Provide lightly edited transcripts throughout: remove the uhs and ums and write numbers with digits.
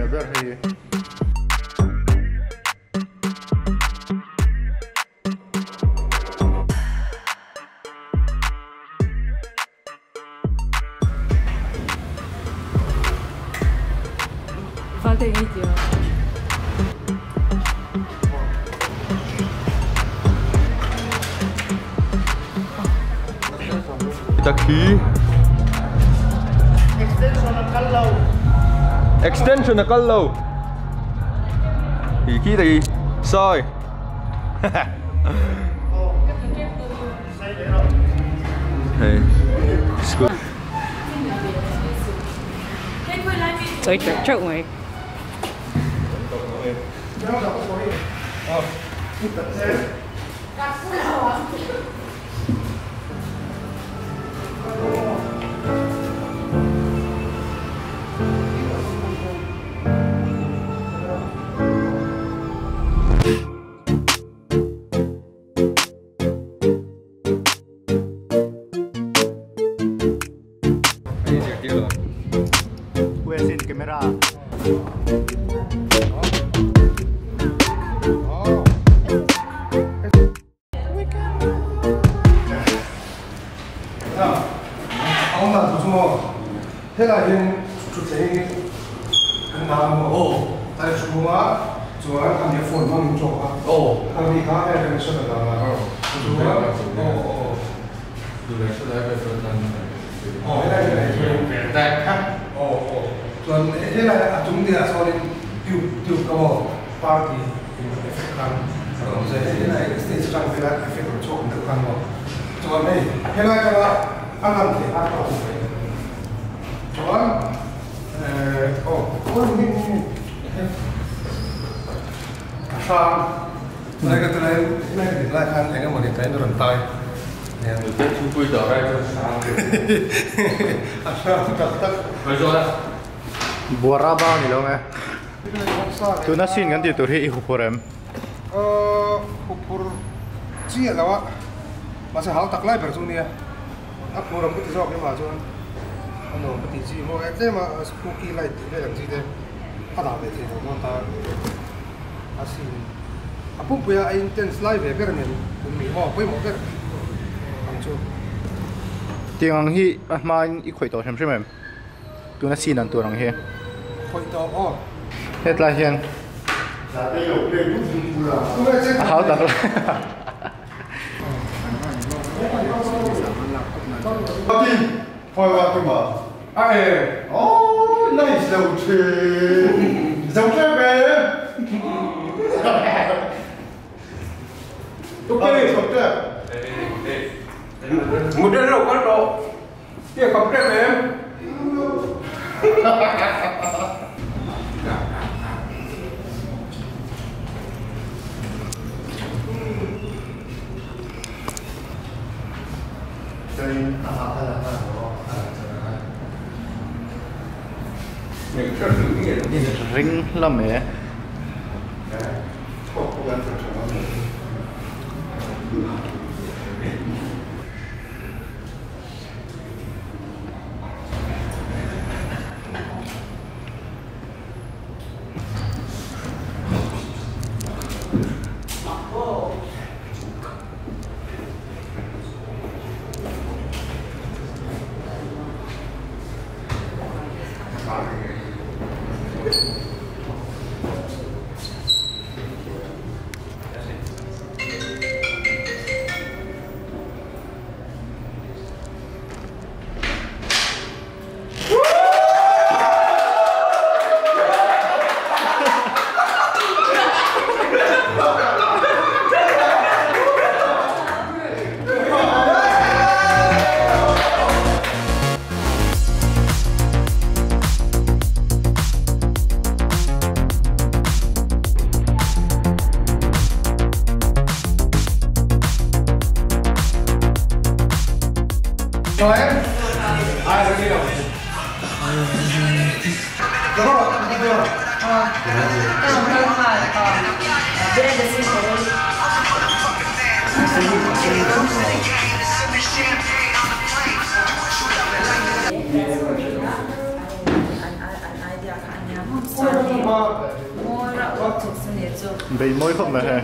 hmel ber hei. Tak hi Extension a kal lo. Extension a kal lo. Hi khi đây sai. Hey. School. Chơi chơi chơi mày. Camera. Buara ba ni lo nge tuna sin kan ti tur hi i hupur em hupur chi lawa ma se hal tak lai ber chu nia a phuram ku ti zawk ema chuan ano ka ti chi mo e tlema spooky light ti vel ang chi te a dah ve thei lo dawn ta a sin a pumpuia a intense lai ve ber nen mi ho pawimawh ber ang chu tiang ang hi a hmain i khawih tawh hrim hrim em tuna sin an tur ang hi khawih tawh aw hetlai hian a hau tak lai Ring lam e Bei moi khop mai he.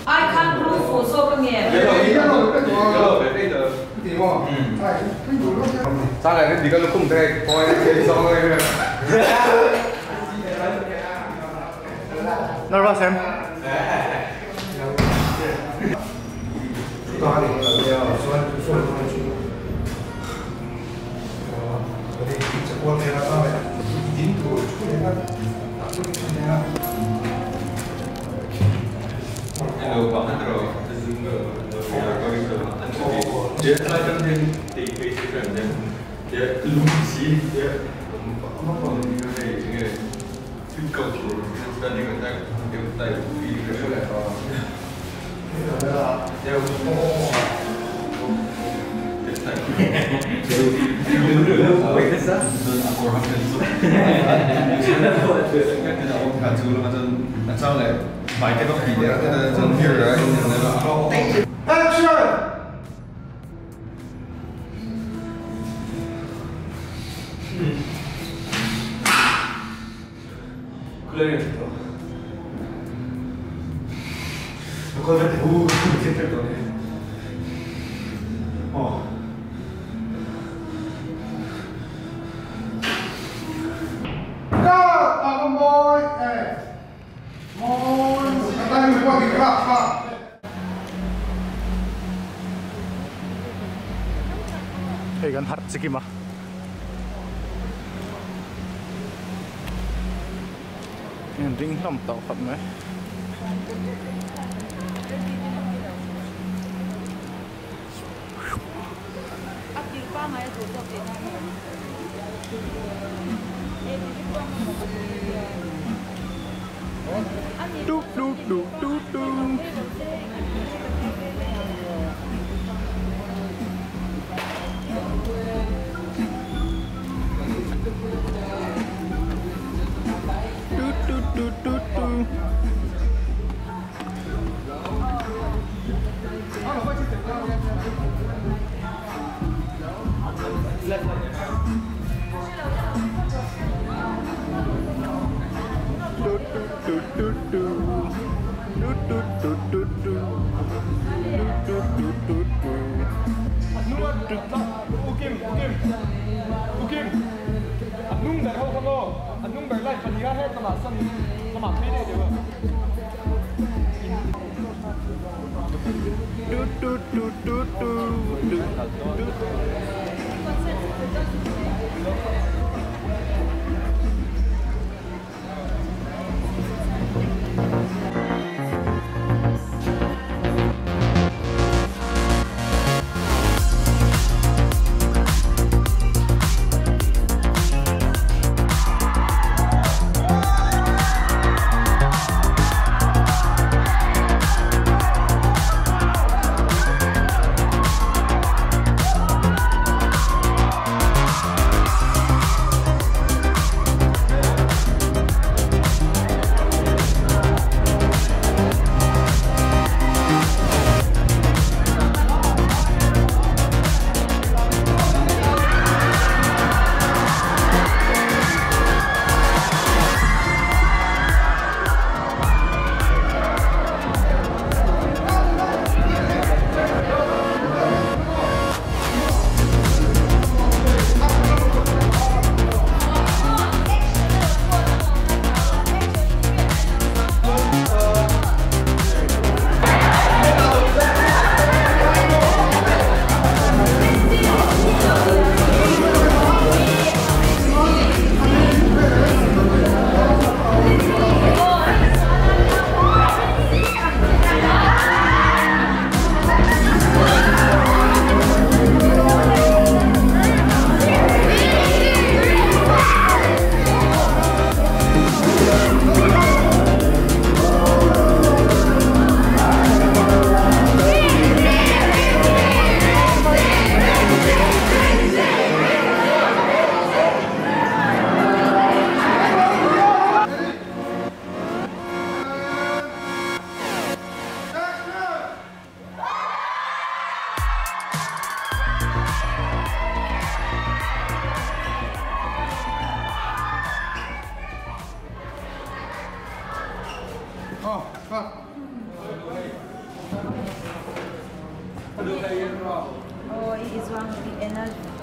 I can't prove for so many. Nervous him. Hei kan har chikima. En ring hlom tawh khat mai. Du du du du du. Du du du. Du du du du. Du du du du du. Du du du du. Ukim ukim. Ukim. Anung ber ho kamo. Anung ber lai pania he tama san tama phe de de. Du du du du du du du.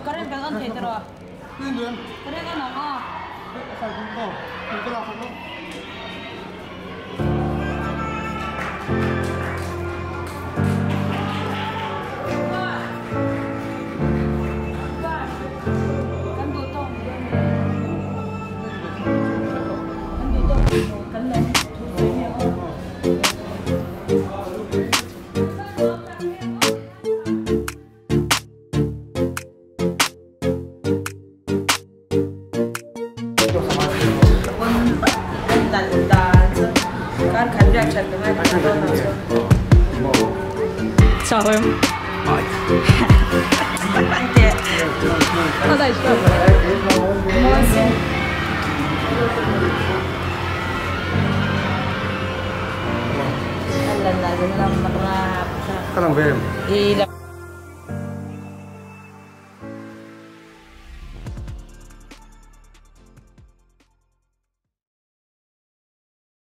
Current kan on thei tawh rawh. Current on ang aw. Kan duh tawk mai dawn e. Kan duh tawk mai dawn. Kan lo thu sawi miah aw. Ka lang ve em?